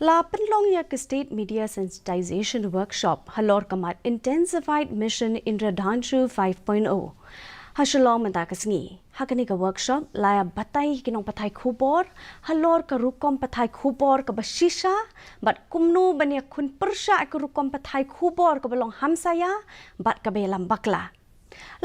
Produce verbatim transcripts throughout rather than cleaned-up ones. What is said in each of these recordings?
La pynlong ïa ka State Media Sensitization Workshop halor ka mat Intensified Mission Indradhanshu five point oh ha Shillong mynta ka sngi. Ha kane ka workshop la ïa batai ki nongpathai khubor halor ka rukom pathai khubor kaba shisha bad kumno ban ïakhun pyrshah ïa ka rukom pathai khubor kaba long hamsaïa bad kaba ïalam bakla.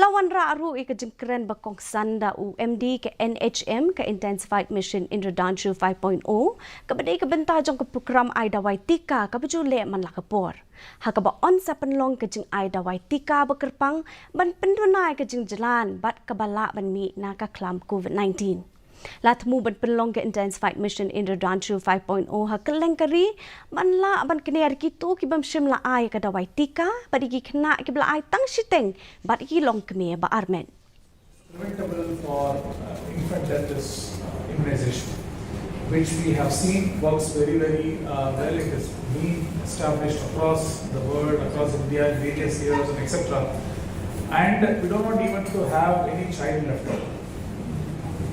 La wanrah ruh ïa ka jingkren ba kongsan da u M D ka N H M ka Intensified Mission Indradhanshu five point oh kaba dei ka bynta jong ka prokram ai dawai tika kaba ju leh man la ka por, ha kaba yn sa pynlong ka jingai dawai tika ba kyrpang ban pynduna ïa ka jingjlan bad kaba lah ban mih na ka khlam COVID nineteen. La thmu ban pynlong ka Intensified Mission Indradhanshu five point oh ha kylleng ka ri ban lah ban kner ïa kito ki bym shym la ai ka dawai tika bad ïa ki khynnah kiba la ai tang shiteng bad ïa ki longkmie ba armet. Preventable for uh, infant death is uh, immunization, which we have seen works very, very uh, well. It has been established across the world, across India, in various years, and et cetera. And we do not even to have any child left out.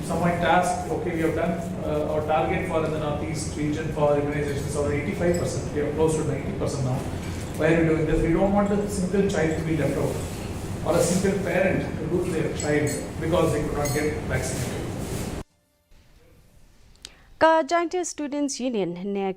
Some might ask, okay, we have done uh, our target for in the northeast region for immunization is over eighty-five percent. We are close to ninety percent now. Why are we doing this? We don't want a single child to be left out or a single parent to lose their child because they could not get vaccinated. Ka Jaintia Students Union ne ka